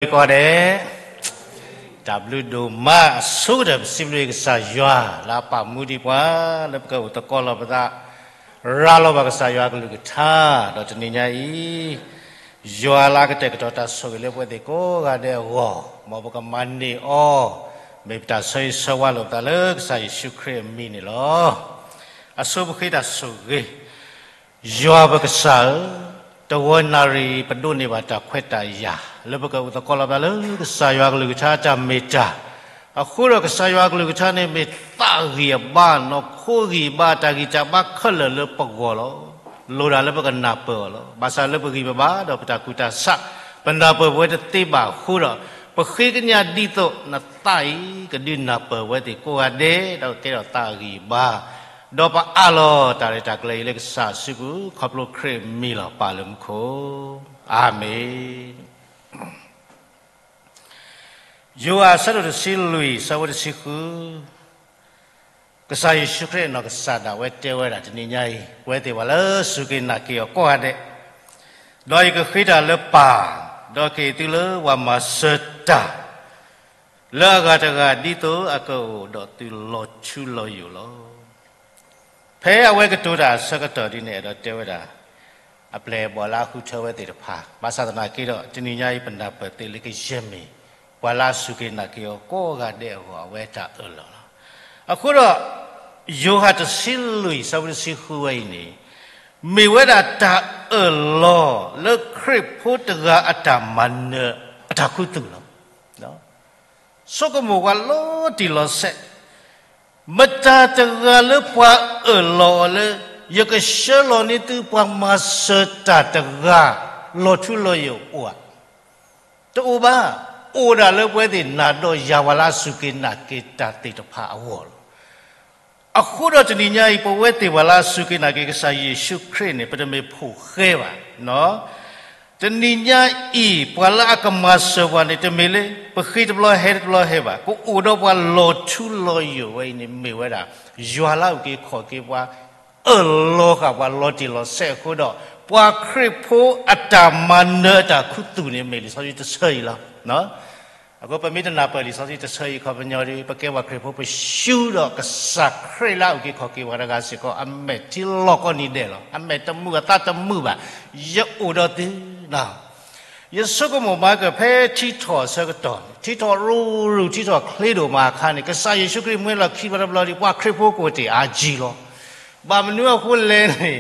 ကိးဂၤဒဲး, တၢ်ဘျုးဒိၣ်မး အဆိကတၢၢ် ပစံးဘျုးကစၢ်ယွၤ လၢအပာ်မူဒံးပှၤ လၢပကအိၣ်သကိးလီၤပသး, ရၤလီၤဘၣ်ကစၢ်ယွၤအကလုၢ်ကထါ, ဒီးတနံၤညါအံၤ ယွၤလၢအကတဲာ်ကတီၤတၢ်ဆိၣ်ဂ့ၤလၢပဝဲသ့ၣ်ကိးဂၤဒဲးအဂီၢ်, မ်ပကမၤန့ၢ်အီၤ, မ့ၢ်ပတၢ်ဆၢဂ့ၤဆၢဝါလိာ်ပသးလၢကစၢ်ယ့ၣ်ၡူးခရံာ်အမံၤန့ၣ်လီၤ. အဆိပဃ့တၢ်ဆိၣ်ဂ့ၤ ယွၤပကစၢ်ဧၢ, တဝီနၣ်ရံၣ် ပဒိးန့ၢ်ဘၣ်တၢ်ခွဲးတၢ်ယာ် လၢပကအိၣ်သကိးလီၤပသးလၢကစၢ်ယွၤအကလုၢ်ကထါအတၢ်မ့ၢ်တၢ်, အဃိဒီးကစၢ်ယွၤအကလုၢ်ကထါန့ၣ် မ့ၢ်သးဂံၢ်အဘါ နီၢ်ခိဂံၢ်ဘါ တၢ်ဂံၢ်တၢ်ဘါခဲလၢာ်လၢပဂီၢ်လီၤ. လိၣ်ဒၣ်လၢပကနၢ်ပၢၢ်အီၤလီၤ. ဘၣ်ဆၣ်လၢပဂံၢ်ပဘါဒီးပတၢ်ကူၣ်တၢ်ဆး ပနၢ်ပၢၢ်ပဝဲတသ့ဘၣ်အဃိဒီး, ပဃ့ကညးဒ်သိးနသးအံၤ ကဒုးနၢ်ပၢၢ်ဝဲသ့ၣ်ကိးဂၤဒဲး ဒီးကကဲထီၣ်သးအဂံၢ်အဘါ, ဒီးပအးလီၤတၢ်ရဲၣ်တၢ်ကျဲၤအံၤလၢကစၢ်အစုပူၤ ခီဖျိခရံာ်အမံၤလီၤ. ပၢ်လၢမူခိၣ်, အၤမ့ၣ်. ယိၤဟၣ်အဆၢဒိၣ်တဆံလွံၢ် အဆၢဖိတဆံဃု, ကစၢ်ယ့ၣ်ၡူးခရံာ်အနီၢ်ကစၢ်ဒၣ်ဝဲတဲဝဲဒၣ် တနံၤညါအံၤ ပဝဲသ့ၣ်ပှၤလၢစူၢ်က့ၤနာ်က့ၤအီၤကိးဂၤဒဲး, ဒီးယကဃ့တၢ်လၢပၢ်, ဒီးကဟ့ၣ်သုလၢပှၤမၤစၢၤတၢ် လၢအဂၤတဂၤဒ်သိးအကအိၣ်ဒီးသုလီၤထူလီၤယိာ်လီၤ. ဖဲအဝဲကတိၤတၢ်အဆၢကတီၢ်ဒ်န့ၣ် အဲၣ်ဒိးတဲဝဲဒၣ် အပျဲၢ်အဘီၣ်လၢအဃုထၢဝဲသ့ၣ်တဖၣ်, ဘၣ်ဆၣ်သနာ်က့ဒီး တနံၤညါအံၤ ပနၢ်ပၢၢ်သ့လၢကယဲၢ်မ့ၢ် ပှၤလၢအစူၢ်က့ၤနာ်က့ၤအီၤကိးဂၤဒဲးအဂီၢ် အဝဲတၢ်အၢၣ်လီၤလီၤ. အဃိဒီး ယိၤဟၣ်တဆံလွံၢ် အဆၢဖိတဆံဃုဝဲအံၤန့ၣ် မ့ၢ်ဝဲဒၣ်တၢ်အၢၣ်လီၤလၢခရံာ်ဖိတဂၤအတၢ်မၤနၢၤအတၢ်ခူသူၣ်လီၤ. ဆိကမိၣ်ပှၤလီၤတံၢ်လီၤဆဲး, မတၤတဂၤလၢပှၤအၢၣ်လီၤအီၤလၢ ယကဆှၢလီၤန့ၢ်သုပှၤမၤစၢၤတၢ်တဂၤ လီၤထူလီၤယိာ်အိၣ်ဧါ. တအိၣ်ဘၣ်, အိၣ်ဒၣ်လၢပဝဲသ့ၣ်နၤဒီးယၤ ပှၤလၢအစူၢ်က့ၤနာ်က့ၤတၢ်သ့ၣ်တဖၣ်အဂီၢ်လီၤ. အဃိဒီးတနံၤညါအံၤ ပဝဲသ့ၣ်ပှၤလၢအစူၢ်က့ၤနာ်က့ၤကစၢ်ယ့ၣ်ၡူးခရံာ်န့ၣ် ပတမ့ၢ်ဖိၣ်ဃဲဘၣ်. တနံၤညါအံၤ ပှၤလၢအကမၤစၢၤပှၤန့ၣ် တမ့ၢ်လၢ ပဃ့တဘျီဟဲတဘျီဟဲဘၣ်. ကအိၣ်ဒီးပှၤလီၤထူလီၤယိာ်ဝဲအံၤန့ၣ် မ့ၢ်ဝဲဒၣ် ယွၤလၢအအုၣ်က့ၤခီၣ်က့ၤပှၤ အၢၣ်လီၤဃာ်ပှၤလီၤတံၢ်လီၤဆဲးအဃိဒီး ပှၤခရံာ်ဖိအတၢ်မၤနၢၤအတၢ်ခူသူၣ်န့ၣ် မ့ၢ်လံာ်စီဆှံတဆၢအံၤလီၤ. အဃိပမ့ၢ်တနၢ်ပၢၢ်လံာ်စီဆှံတဆၢအံၤအခီပညီဒီး ပကဲပှၤခရံာ်ဖိပဆူဒီးကစၢ်ခရံာ်လၢအအုၣ်က့ၤခီၣ်က့ၤပှၤတဂၤစ့ၢ်ကီး အမဲာ်ထံလီၢ်ကိးနံၤဒဲးလီၤ. အမဲာ်တမုာ်အသးတမုာ်ဘၣ်. ယအိၣ်ဒီးသု ယဆိကမိၣ်မၤကဖဲထံထီၣ်အဆၢကတီၢ်န့ၣ် ထံထီၣ်ရူၤရူၤ ထံထီၣ်ချ့ဒိၣ်မးအခါန့ၣ် ကစၢ်ယ့ၣ်ၡူးခရံာ်မ့ၢ်လီၢ်ခံဘျီတဘျီဒီး ပှၤခရံာ်ဖိကအိၣ်တ့ၢ်အါကံလီၤ. ဘၣ်မနုၤအဃိလဲၣ်န့ၣ်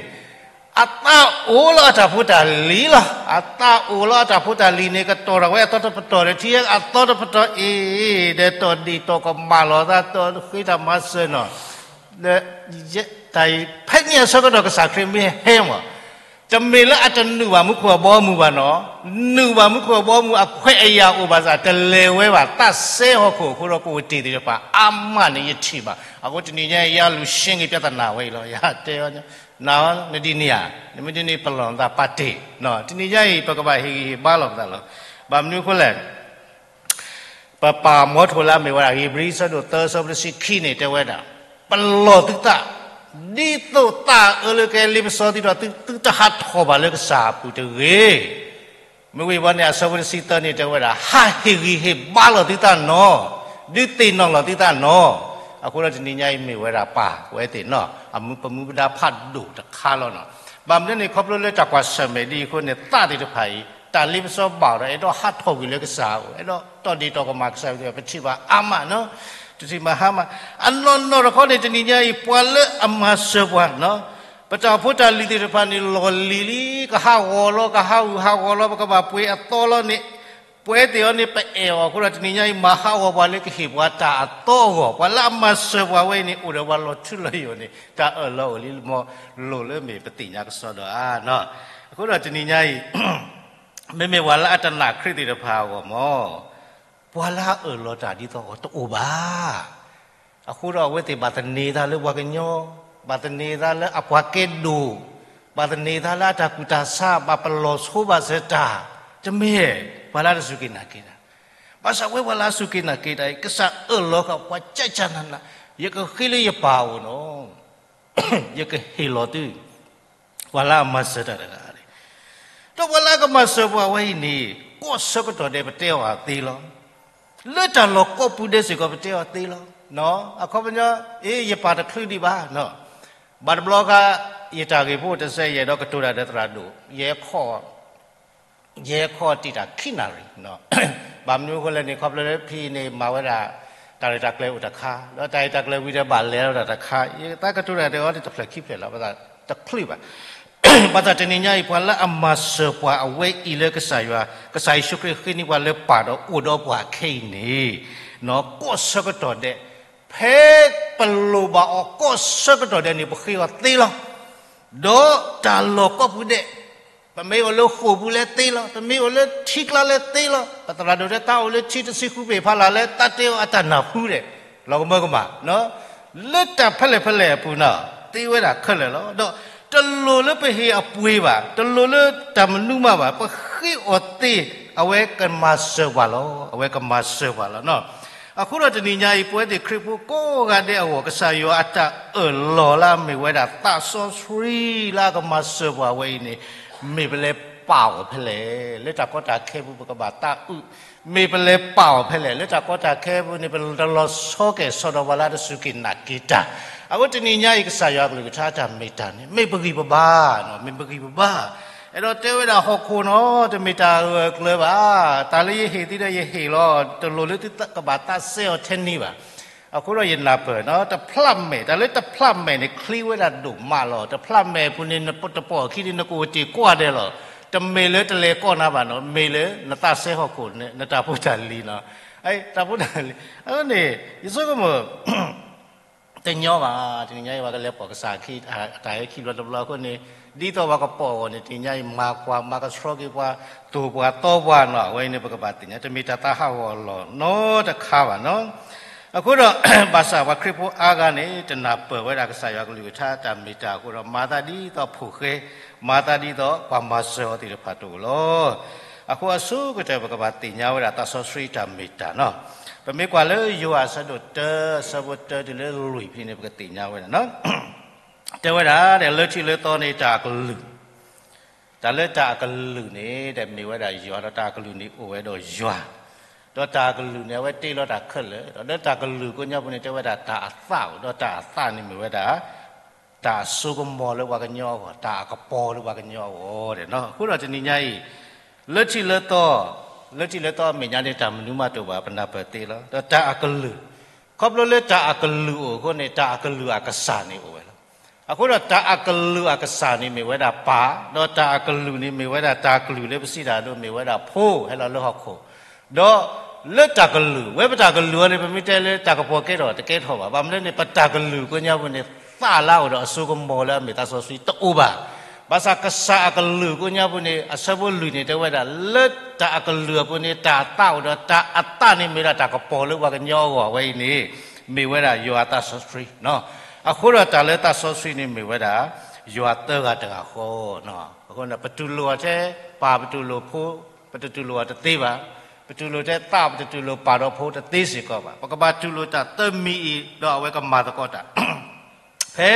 အသးအိၣ်လၢအတၢ်ဖိတၢ်လံၤလီၤ. အသးအိၣ်လၢအတၢ်ဖိတၢ်လံၤန့ၣ် ကတီၢ်ထီၣ်ဝဲအသီတပတီၢ်ဒီး ထံအသီတပတီၢ်အံၤ ဒီးတီၢ်ဒ့ၣ်တီၢ်ကမၣ်လီၤသး တီၢ်ဃ့တၢ်မၤစၢၤနီၤ တၢ်ဖဲန့ၣ်အဆၢကတီၢ် ကစၢ်ခရံာ်မ့ၢ်ဟဲမး တမ့ၢ်လၢအတနုာ်ဘၣ်မူခိၣ်အဘီအမုၢ်ဘၣ်နီၤ, နုာ်ဘၣ်မူခိၣ်အဘီအမုၢ်အခွဲးအယာ်အိၣ်ဘၣ်ဆၣ် တလဲၤဝဲဘၣ် သးစဲဟီၣ်ခိၣ်အဃိဒီး ကအိၣ်တ့ၢ်သ့ၣ်တဖၣ် အါမးန့ၣ် ယထံၣ်ဘၣ်. အဃိတနံၤညါအံၤ ယလူၤရှဲက့ၤပြဿနာဝဲအံၤလီၤ. ယတဲအီၤ နၤ နဒ်န့ၣ်ဧါ, နမ့ၢ်ဒ်န့ၣ် ပလီၢ်နသးပာ်တ့ၢ်, တနံၤညါအံၤ ပကဘၣ်ဟ့ၣ်ဂံၢ်ဟ့ၣ်ဘါလီၤပသးလီၤ. ဘၣ်မနုၤအဃိလဲၣ် ပပၢ်မီထိၣ်လၢအမ့ၢ်ဝဲဒၣ် ဧ့ၤဘြံၤ အဆၢဒိၣ်သၢ အဆၢဖိတဆံခံန့ၣ် တဲဝဲဒၣ်, ပလီၢ်သုသး, ဒ်သိးသးအၢလၢကဟဲလ့ပစီသုဒီး သုတဟးထီၣ်ဘၣ်လၢကစၢ်အပူၤတဂ့ၤ. မ့ၢ်ဝံၤဘီန့ၣ် အဆၢဖိတဆံသၢန့ၣ် တဲဝဲဒၣ်, ဟးဟ့ၣ်ဂံၢ်ဟ့ၣ်ဘါလီၤသုသးနီၤ, ဒုးသ့ၣ်နီၣ်လီၤသုသးနီၤ. အဃိဒီးတနံၤညါအံၤမ့ၢ်ဝဲဒၣ်ပၢ်ဝဲသ့ၣ်နီၤ, အမူပမူပဒါဖးဒိၣ်တခါလီၤနီၤ. ဘၣ်မနုၤန့ၣ် ခီဖျိလၢတၢ်ကွၢ်ဆၢၣ်မဲာ်ဒ်အံၤအဃိန့ၣ် သးသ့ၣ်တဖၣ်အံၤ တၢ်လ့ပစီဘၣ်ဒီး အဲၣ်ဒိးဟးထီၣ်ကွံာ်လၢကစၢ်အအိၣ်, အဲၣ်ဒိးတီၢ်ဒ့ၣ်တီၢ်ကမၣ်ကစၢ်အအိၣ်, ပထံၣ်ဘၣ်အါမးနီၤ, တထံၣ်ဘၣ်ဟါမး. အနီၢ်နီၢ်တခီန့ၣ် တနံၤညါအံၤ ပှၤလၢအမၤစၢၤပှၤနီၤ, ပတၢ်ဖိတၢ်လံၤသ့ၣ်တဖၣ်န့ၣ် လီၢ်လံၤလံ ကဟးဂီၤလီၤ ကဟးဂူာ်ဟးဂီၤလီၤ ပကဘၣ်ပှ့ၤအသီလီၤန့ၣ်, ပဝဲသ့ၣ်အံၤန့ၣ် ပအဲၣ်အီၤအဃိဒီး တနံၤညါအံၤ မၤဟးဂီၤပှၤလၢကဟ့ၣ်ပှၤတၢ်အသီအဂီၢ်, ပှၤလၢအမၤစၢၤပှၤဝဲအံၤန့ၣ် အိၣ်ဒီးပှၤလီၤထူလီၤယိာ်န့ၣ် တၢ်အၢၣ်လီၤအိၣ်လံမး, လိၣ်လၢမ့ၢ်ပသ့ၣ်ညါကစီဒီဧါ. အဃိဒီးတနံၤညါအံၤ မ့မ့ၢ်ပှၤလၢအတနာ်ခရံာ်သ့ၣ်တဖၣ်အဂီၢ်မး, ပှၤလၢအအၢၣ်လီၤတၢ်ဒ်သိးအဂီၢ်တအိၣ်ဘၣ်. အဃိဒီးအဝဲသ့ၣ်ဘၣ်သန့ၤသးလၢပှၤကညီ, ဘၣ်သန့ၤသးလၢအပှၤကဲဒိၣ်, ဘၣ်သန့ၤသးလၢအတၢ်ကူၣ်တၢ်ဆး, ဘၣ်ပလီၢ်ဆိဘၣ်စၢၤတၢ်, တမ့ၢ်ပှၤလၢအတစူၢ်က့ၤနာ်က့ၤတၢ်. ဘၣ်ဆၣ်ဝဲပှၤလၢအစူၢ်က့ၤနာ်က့ၤတၢ်အံၤ ကစၢ်အၢၣ်လီၤဃာ်ပှၤကၠဲးကၠၢ်နးနး, ယကဃ့လၢယပၢ်အအိၣ်နီၤ, ယကဟ့ၣ်လီၤသု ပှၤလၢအမၤစၢၤတၢ်တဂၤန့ၣ်, ဒီးပှၤလၢအကမၤစၢၤပှၤဝဲအံၤန့ၣ် ကီၢ်ဆၢကတီၢ်ဒဲးပတဲအီၤသ့လီၤ. လၢတၢ်လီၢ်ကိးပူၤဒဲးစ့ၢ်ကီးပတဲအီၤသ့လီၤ. အခီပညီ အ့ ယပာ်တချုးဒံးဘၣ်. ဘၣ်တဘျီခါ ယတၢ်ဂ့ၢ်ဖိတစဲးယဲၢ်ဒီးကတိၤတၢ်ဒီးသရၣ်ဒိၣ် ယဲခီၣ် ယဲခီၣ်တံာ်တာ်ခံနၣ်ရံၣ်. ဘၣ်မနုၤအဃိလဲၣ်န့ၣ် ခီဖျိလၢဖဲအံၤန့ၣ် မၤဝဲဒၣ် တၢ်ရဲၣ်တၢ်ကျဲၤအိၣ်တခါ, ဒီးတၢ်ရဲၣ်တၢ်ကျဲၤဝံၤဒီးဘၣ်လဲၤလီၤတၢ်တခါ, ယသးကတိၤတၢ်ဒီးအီၤန့ၣ် တဖျၢၣ်ခံဖျၢၣ်လီၤ, ဘၣ်သးတချုးဘၣ်. ဘၣ်ဆၣ်တနံၤညါအံၤ ပှၤလၢအမၤစၢၤပှၤအဝဲအံၤလၢကစၢ်ယွၤ, ကစၢ်ယ့ၣ်ၡူးခရံာ်ဃ့န့ၢ်ပှၤလၢပၢ်ဒီးအိၣ်ဒီးပှၤခဲအံၤန့ၣ်, ကီၢ်ဆၢကတီၢ်ဒဲး, ဖဲပလိၣ်ဘၣ်အီၤကီၢ်ဆၢကတီၢ်ဒဲးန့ၣ် ပဃ့အီၤသ့လီၤ. ဒီးတၢ်လီၢ်ကိးပူၤဒဲး, ပမ့ၢ်အိၣ်လၢဃိာ်ပူၤလၢသ့လီၤ, ပမ့ၢ်အိၣ်လၢထံကျါလၢသ့လီၤ, ပသရၣ်ဒိၣ်တဲတၢ်အိၣ်လၢထံတဆံဃုပ့ၤဖးလၢ်လၢတၢ်တဲအီၤအတၢ်နၢ်ဟူဒဲး, လီၤကမၢကမၣ်, လၢတၢ်ဖဲလဲၣ်ဖဲလဲၣ်အပူၤန့ၣ် သ့ဝဲဒၣ်ခဲလၢာ်လီၤ. ဒီးတလိၣ်လၢပဟ့ၣ်အပှ့ၤဘၣ်, တလိၣ်လၢတၢ်မနုၤမးဘၣ်, ပဃ့အီၤသ့, အဝဲကမၤစၢၤပှၤလီၤ, အဝဲကမၤစၢၤပှၤလီၤ. အဃိဒီးတနံၤညါအံၤ ပဝဲသ့ၣ်ခရံာ်ဖိကိးဂၤဒဲးအဂီၢ် ကစၢ်ယွၤအတၢ်အၢၣ်လီၤလၢအမ့ၢ်ဝဲဒၣ်သးစီဆှံလၢအကမၤစၢၤပှၤဝဲအံၤန့ၣ်, မ့ၢ်ပလဲၤပာ်အီၤဖဲလဲၣ်, လၢတၢ်ကီတၢ်ခဲပူၤပကဘၣ်သးအုး, မ့ၢ်ပလဲၤပာ်အီၤဖဲလဲၣ်, လၢတၢ်ကီတၢ်ခဲပူၤန့ၣ် ပတလီၤဆီကဲၤဆီဒီးပှၤလၢတစူၢ်က့ၤနာ်က့ၤတၢ်. အဃိတနံၤညါအံၤ ကစၢ်ယွၤအကလုၢ်ကထါတၢ်မ့ၢ်တၢ်န့ၣ် မ့ၢ်ပဂံၢ်ပဘါ, မ့ၢ်ပဂံၢ်ပဘါ အဲၣ်ဒိးတဲဝဲဒၣ်ဟီၣ်ခိၣ်နီၤ တမ့ၢ်တၢ်အဂၢၢ်အကျၢၤဘၣ်, တၢ်လၢယဟ့ၣ်သုဒီးယဟ့ၣ်လီၤ, တလိၣ်လၢသုကဘၣ်သးစဲအီၤထဲန့ၣ်ဘၣ်. အဃိဒီးယနၢ်ပၢၢ်နီၤ တဖျးမဲာ်, တၢ်လၢတဖျးမဲာ်န့ၣ် ချ့ဝဲဒၣ်ဒိၣ်မးလီၤ. တဖျးမဲာ်အပူၤန့ၣ် နတပိာ်အခံန့ၣ် နကအိၣ်တ့ၢ်ကွၢ်ဒဲးလီၤ. တမ့ၢ်လၢတလဲၤကီၢ်နၤဘၣ်နီၤ, မ့ၢ်လၢနသးစဲဟီၣ်ခိၣ်န့ၣ် နတၢ်ဖိတၢ်လံၤနီၤ, တၢ်ဖိတၢ်လံၤ. အဃိန့ၣ် ယဆိကမိၣ် တညီဘၣ်, တနံၤညါအံၤ ပှၤကလဲၤပိာ်ကစၢ်ခံ တၢ်ဟဲခံဘျီတဘျီအဃိန့ၣ်, ဒ်သိးပှၤကပိာ်အဂီၢ်န့ၣ် တနံၤညါအံၤ မၤကွၢ် မၤကဆှီက့ၤပှၤ, သိၣ်ပှၤသီပှၤနီၤ, အဝဲအံၤန့ၣ် ပကဘၣ်သ့ၣ်ညါ, တမ့ၢ်တၢ်သးဟးဂီၤလီၤနီတခါဘၣ်နီၤ. အဃိဒီး ဘၣ်ဆၣ်ပှၤခရံာ်ဖိအါဂၤန့ၣ် တနၢ်ပၢၢ်ဝဲဒၣ်ကစၢ်ယွၤကလုၢ်ကထါတၢ်မ့ၢ်တၢ်အဃိဒီး မၤသးဒ်သိးဖိၣ်ဃဲ, မၤသးဒ်သိးပှၤမၤစၢၤအီၤသ့ၣ်တဖၣ်တအိၣ်လီၤ. အဃိအဆိကတၢၢ် ပကဘၣ်သ့ၣ်ညါဝဲဒၣ်သးစီဆှံတၢ်မ့ၢ်တၢ်နီၤ. ပမ့ၢ်ကွၢ်လၢယိၤဟၣ်အဆၢဒိၣ်တၢ အဆၢဖိတၢတုၤလၢလွံၢ်ဖဲန့ၣ် ပကသ့ၣ်ညါဝဲဒၣ်နီၤ. တဲဝဲဒၣ် လၢထံးလၢသီန့ၣ် တၢ်အကလုၢ်, တၢ်လၢတၢ်အကလုၢ်န့ၣ် ဒီးမ့ၢ်ဝဲဒၣ်ယွၤဒီးတၢ်အကလုၢ်န့ၣ်အိၣ်ဝဲဒီးယွၤ, ဒီးတၢ်အကလုၢ်န့ၣ် အဝဲတ့လီၤတၢ်ခဲလၢာ်, ဒီးလၢတၢ်ကလုၢ်ကိးညါပူၤန့ၣ် တဲဝဲဒၣ်တၢ်အသၣ်အိၣ်, ဒီးတၢ်အသၣ်န့ၣ်မ့ၢ်ဝဲဒၣ် တၢ်အစိကမီၤလၢပှၤကညီအဂီၢ်, တၢ်အကပီၤလၢပှၤကညီအဂီၢ်ဒဲးနီၤ. အဃိဒီးတနံၤညါအံၤ လၢထံးလၢသီ, လၢထံးလၢသီအမဲာ်ညါန့ၣ် တၢ်မနုၤမးတအိၣ်ဘၣ် ပနၢ်ပၢၢ်သ့လီၤ. ဒီးတၢ်အကလုၢ်, ခီဖျိလၢတၢ်အကလုၢ်အိၣ်အဃိန့ၣ် တၢ်အကလုၢ်အကစၢ်န့ၣ်အိၣ်ဝဲလီၤ. အဃိဒီးတၢ်အကလုၢ်အကစၢ်န့ၣ်မ့ၢ်ဝဲဒၣ်ပၢ်, ဒီးတၢ်အကလုၢ်န့ၣ်မ့ၢ်ဝဲဒၣ်တၢ်ကလုၢ်လၢပစံးတၢ်ဒိ မ့ၢ်ဝဲဒၣ်ဖိဟဲလီၤလၢဟီၣ်ခိၣ်, ဒီးလၢတၢ်ကလုၢ်, ဝဲပတၢ်ကလုၢ်အံၤန့ၣ် ပမ့ၢ်တဲလၢတၢ်ကပီၤကဲထီၣ် တကဲထီၣ်ဘၣ်. ဘၣ်မနုၤလဲၣ်န့ၣ် ပတၢ်ကလုၢ်ကိးညါပူၤန့ၣ် သၣ်လၢအအိၣ်ဒီးအစိကမီၤလၢအမ့ၢ်သးစီဆှံတအိၣ်ဘၣ်. ဘၣ်ဆၣ်ကစၢ်အကလုၢ်ကိးညါပူၤန့ၣ် အဆၢဖိလွံၢ်န့ၣ် တဲဝဲဒၣ် လၢတၢ်အကလုၢ်အပူၤန့ၣ် တၢ်အသၣ်အိၣ်ဒီးတၢ်အသၣ်န့ၣ်မ့ၢ်ဒၣ်တၢ်ကပီၤလၢပှၤကညီအဂီၢ် အဝဲအံၤန့ၣ် မ့ၢ်ဝဲဒၣ်ယွၤအသးစီဆှံ. အဃိဒီးတၢ်လၢသးစီဆှံန့ၣ်မ့ၢ်ဝဲဒၣ် ယွၤသၢဂၤတဂၤဃီ. အဃိန့ၣ် ပတူၢ်လိာ်အီၤထဲပၢ် ပတူၢ်လိာ်ဖိ, ပတတူၢ်လိာ်အီၤတသ့ဘၣ်. ပတူၢ်လိာ်ထဲသၣ် ပတတူၢ်လိာ်ပၢ်ဒီးဖိတသ့စ့ၢ်ကီးဘၣ်. ပကဘၣ်တူၢ်လိာ်တၢ်သၢမံၤအံၤ ဒီးအဝဲကမၤသကိးတၢ် ဖဲ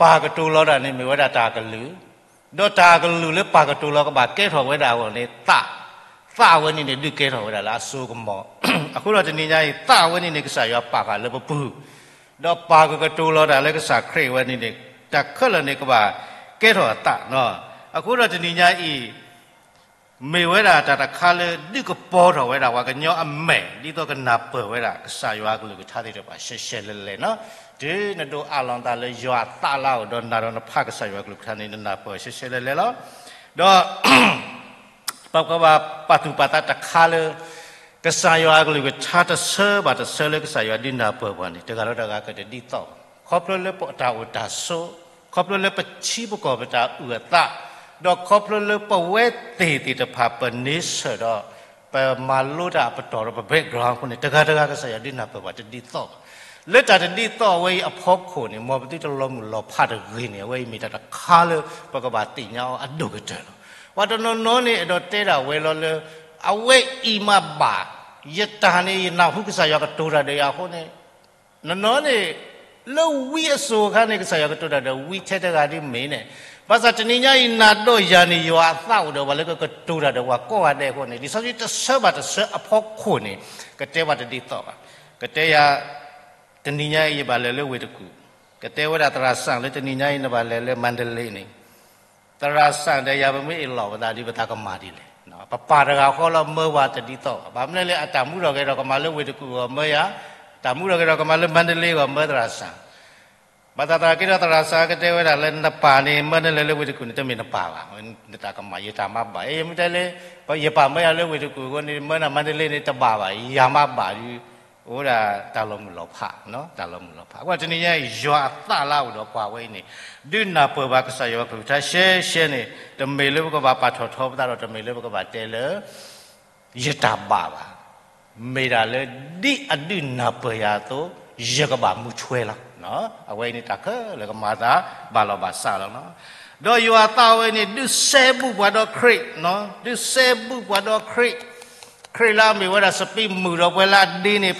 ပၢ်ကတိၤလီၤတၢ်န့ၣ်မ့ၢ်ဝဲဒၣ်တၢ်အကလုၢ်, ဒီးတၢ်အကလုၢ်လၢပၢ်ကတိၤလီၤကဘၣ်ကဲထီၣ်ဝဲဒၣ်အဂီၢ်န့ၣ် သၣ်, သၣ်အဝဲန့ၣ်န့ၣ် ဒုးကဲထီၣ်ဝဲဒၣ်လၢအစိကမီၤ. အဃိဒီးတနံၤညါအံၤ သၣ်အဝဲန့ၣ်န့ၣ် ကစၢ်ယွၤပာ်ဃာ်လၢပပူၤ, ဒီးပၢ်ကကတိၤလီၤတၢ်လၢကစၢ်ခရံာ်အဝဲန့ၣ်န့ၣ် တၢ်ခဲလၢာ်န့ၣ်ကဘၣ်ကဲထီၣ်အသၣ်. အဃိဒီးတနံၤညါအံၤ မ့ၢ်ဝဲဒၣ်တၢ်တခါလၢဒုးကပီၤထီၣ်ဝဲဒၣ်ပှၤကညီအမဲာ် ဒ်သိးကနၢ်ပၢၢ်ဝဲဒၣ်ကစၢ်ယွၤအကလုၢ်ကထါသ့ၣ်တဖၣ်ရှဲရှဲလဲၤလဲၤနီၤ. တုၤနဒိးအးလီၤနသးလၢယွၤအသးလၢအအိၣ်ဒီး နၤဒီးနဖးကစၢ်ယွၤအကလုၢ်ကထါန့ၣ် နနၢ်ပၢၢ်ရှဲရှဲလဲၤလဲၤလီၤ. ဒီး ပကဘၣ်ပာ်သူၣ်ပာ်သးတခါလၢ ကစၢ်ယွၤအကလုၢ်ကထါတဆၢဘၣ်တဆၢလၢကစၢ်ယွၤဒုးနၢ်ပၢၢ်ပှၤန့ၣ် တဂၤဒီးတဂၤကတဒ်သိးဘၣ်. ခီဖျိလၢပတၢ်အိၣ်တၢ်ဆိး, ခီဖျိလၢပထံပကီၢ်ပတၢ်အုၣ်အသး, ဒီးခီဖျိလၢပဝဲသ့ၣ်သ့ၣ်တဖၣ် ပန့ဆၢၣ်ဒီး ပမၤလိတၢ်အပတီၢ်ဒီးပ background အဃိန့ၣ် တဂၤတဂၤကစၢ်ယွၤဒုးနၢ်ပၢၢ်ပှၤတဒ်သိးဘၣ်. လၢတၢ်တဒ်သိးအဝဲအံၤအဖီခိၣ်န့ၣ် မ်ပသုတလီၤမုၢ်လီၤဖးတဂ့ၤန့ၣ် အဝဲအံၤမ့ၢ်တၢ်တခါလၢပကဘၣ်သ့ၣ်ညါအီၤအဒိၣ်ကတၢၢ်လီၤ. ပှၤတနီၤနီၤန့ၣ် အဲၣ်ဒိးတဲဒၣ်ဝဲလီၤလၢ အဝဲအံၤမးဘၣ် ယတၢ်န့ၣ် ယနၢ်ဟူကစၢ်ယွၤကတိၤတၢ်ဒီးယၤအဃိန့ၣ် နီၢ်နီၢ်န့ၣ် လၢဝံအစိၤအခါန့ၣ် ကစၢ်ယွၤကတိၤတၢ်ဒီးဝံထဲတဂၤဒ်မ့ၢ်န့ၣ်, ဘၣ်ဆၣ်တနံၤညါအံၤ နၤဒီးယၤန့ၣ် ယွၤအသးအိၣ်ဒီးပှၤလၢကကတိၤတၢ်ဒီးပှၤကိးဂၤဒဲးအဃိန့ၣ် လံာ်စီဆှံတဆၢဘၣ်တဆၢအဖီခိၣ်န့ၣ် ကတဲပှၤတဒ်သိးဘၣ်. ကတဲယၤ တနံၤညါအံၤ ယဘၣ်လဲၤလၢဝ့ၢ်တကူၣ်, ကတဲဝဲဒၣ်သရၣ်စၣ်လၢတနံၤညါအံၤ နဘၣ်လဲၤလၢမါဒလ့န့ၣ် သရၣ်စၣ်ဒီးယၤ ပမ့ၢ်အ့ၣ်လိာ်ပသးဒီး ပသးကမၤဒ်လဲၣ်. ပပာ်တဂၤဃီလီၤ မၢပှၤတဒ်သိးဘၣ်. ဘၣ်မနုၤလဲၣ် အတၢ်မူထီၣ်က့ၤဒီး ကမၤလၢဝ့ၢ်တကူၣ်အဂီၢ်မၢယၤ, တၢ်မူထီၣ်က့ၤဒီး ကမၤလၢမါဒလ့အဂီၢ်မၢသရၣ်စၣ်. ဘၣ်သးသနာ်က့ဒီး သရၣ်စၣ်ကတဲဝဲဒၣ်လၢ နပာ်န့ၣ် မၢနလဲၤလၢဝ့ၢ်တကူၣ်န့ၣ် တမ့ၢ်နပာ်ဘၣ်, နတၢ်ကမၤ ယတၢ်မၤဘၣ်. ယမ့ၢ်တဲလၢ ယပာ်မၢယၤလၢဝ့ၢ်တကူၣ်အဃိန့ၣ် မၢနၤမါဒလ့န့ၣ် တဘၣ်ဘၣ်, ယၤမၤဘၣ်ဒီး အိၣ်ဒၣ်တၢ်လီၤမုၢ်လီၤဖး, တၢ်လီၤမုၢ်လီၤဖး. အဃိတနံၤညါအံၤ ယွၤအသးလၢအအိၣ်ဒီးပှၤဝဲအံၤန့ၣ် ဒုးနၢ်ပၢၢ်ဘၣ်ကစၢ်ယွၤကလုၢ်ကထါရှဲရှဲန့ၣ် တမ့ၢ်လၢပကဘၣ်ပာ်ထီၣ်ထီပသးဒီး တမ့ၢ်လၢပကဘၣ်တဲလၢ ယတၢ်ဘၣ်ဘၣ်, မ့ၢ်ဒၣ်လၢ ဒ်အဒုးနၢ်ပၢၢ်ယၤအသိး ယကဘၣ်မူထွဲလီၤ. အဝဲအံၤန့ၣ်တၢ်ခဲလၢာ်ကမၤသးဘၣ်လီၤဘၣ်စးလီၤ. ဒီးယွၤအသးဝဲန့ၣ် ဒုးစဲဘူးပှၤဒီးခရံာ်, ဒုးစဲဘူးပှၤဒီးခရံာ်, ခရံာ်လၢအမ့ၢ်ဝဲဒၣ်စပံးမုၢ်ဒီးပှၤလၢအဒ့န့ၣ်